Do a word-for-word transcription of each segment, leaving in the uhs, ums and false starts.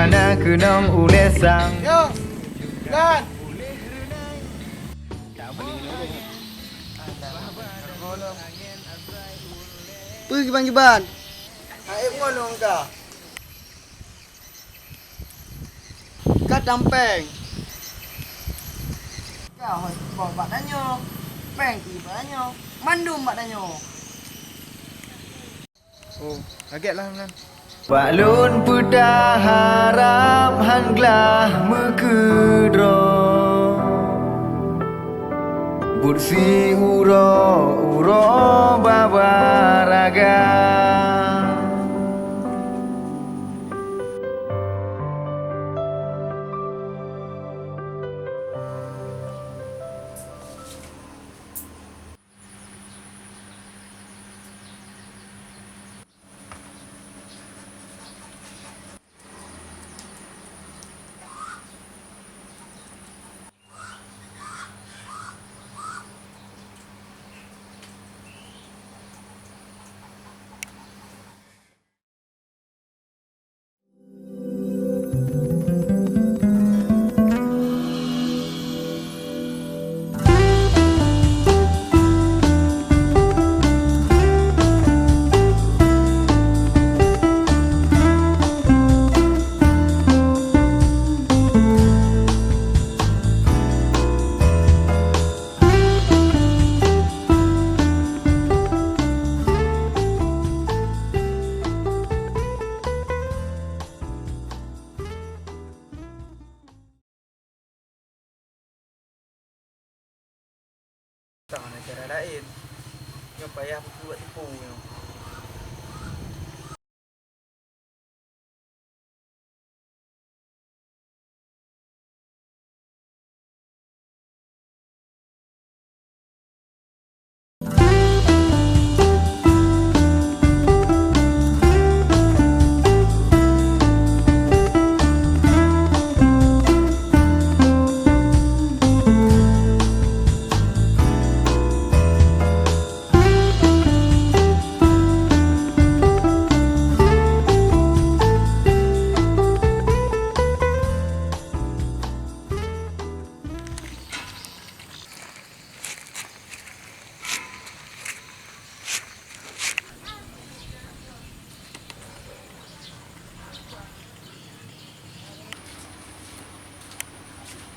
Hana keunong ulèe sang. Yo, Gan. Peue kiban-kiban? Hai, ngon lôn ka. Ka tampéng. Ka hot spot bak tanyoe, péng i bak tanyoe, mandum bak tanyoe. Oh, lagèe lah nyan. Bak lôn peutah harab han glah meukeudroe. Buet siuroe-uroe baba raga. Tangan cara laén. Nyoe payah peubuet tipu nyoe.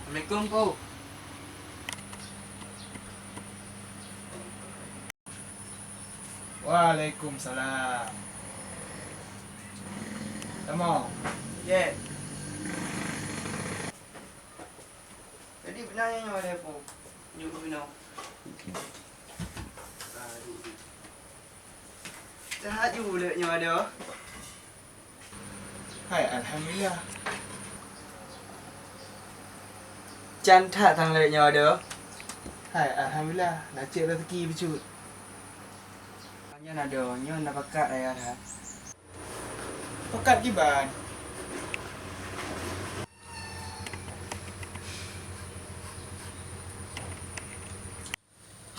Assalamualaikum, Pu. Waalaikumsalam. Tamong. Ye. Jadi beuna nyoe lé, Pu. Nyoe keuh inoe. That ju lé nyoe adoe. Hai, alhamdulillah. Can that tang lé nyoe adoe. Hai, alhamdulillah, na cit raseuki bacut. Nyan adoe, nyoe na pakat raya that. Pakat kiban?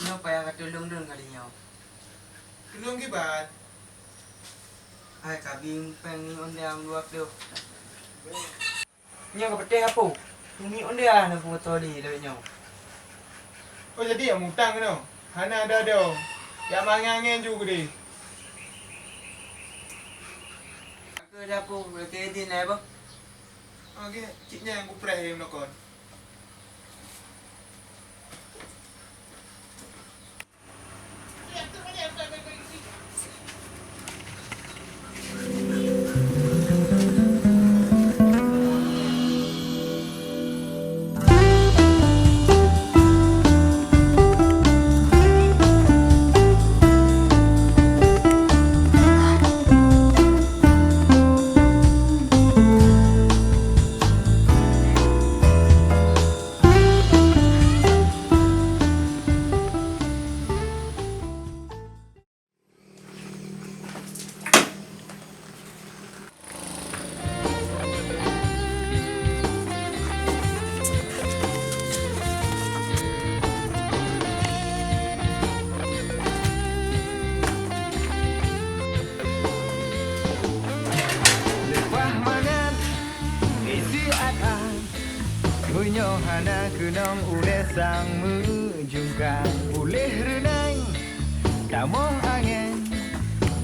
Nyoe payah katulông lôn kali nyoe. Tulông kiban? Hai, kabi péng ngieng ondeh dua ploh. Nyoe ka peutéh apui. Ngieng ondeh na peungeutoli lawét nyoe. Oh, jadi jak mutang keunoe? Hana adoe-adoe. Jak mangén-angén ju keudeh. Ka keuh dapur, ka keuh idin, eh, boh. Oke, cit nyan kupreh lé meunokon. Hana keunong ulée sang meujungka, puléh reunang tamong angén,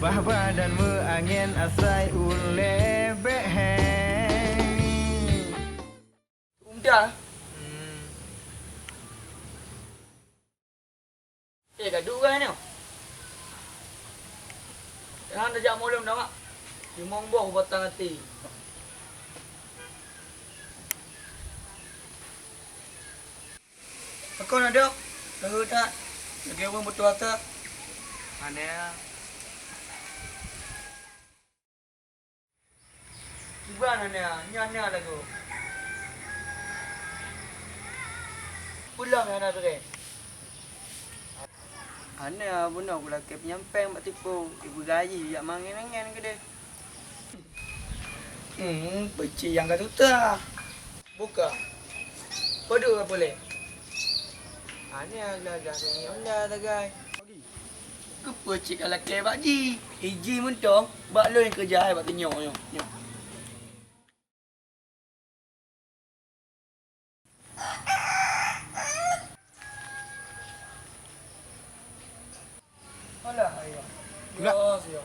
bah badan meuangén asai ulée bék héng. Umda. Eh, ka duek ureueng nyoe. Jangan tajak mulom dah, Mak. Limong boh batang até. Pakon na, Dok? Lagèe that. Lagèe ureueng beutuha that. Aneh. Kiban hana, nyan na lagoe. Peue lom hana beureh. Hana bunoe kulakèe peunyang péng bak tipu, ibu gaji jak mangén-mangén keudeh. Hmm, peucit nyang ka tuta. Buka. Padum ka puléh. Hana gagah sunyi Honda sagai. Keupeue cit ka lakèe bak jih? Iji mantong bak lôn keujai bak teunyoe nyoe. Nyoe. Alah, ayo. Enggak. Yo, yo.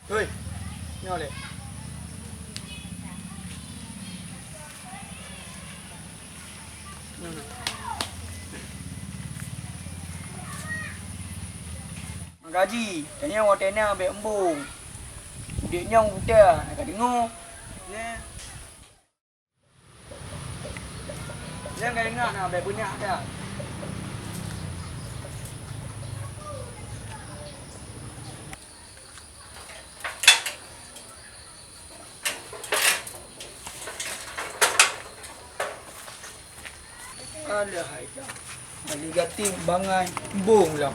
Hoi, nyoe lé. Nyoe, nyoe. Manggaji, tanyoe watèe na bèk eumbông. Udép nyoe buta, na ka deungoe. Nyoe. Nyang ka ingat na, bèk beunyak that. Alah hai dah. Bali gati bangai bong lam.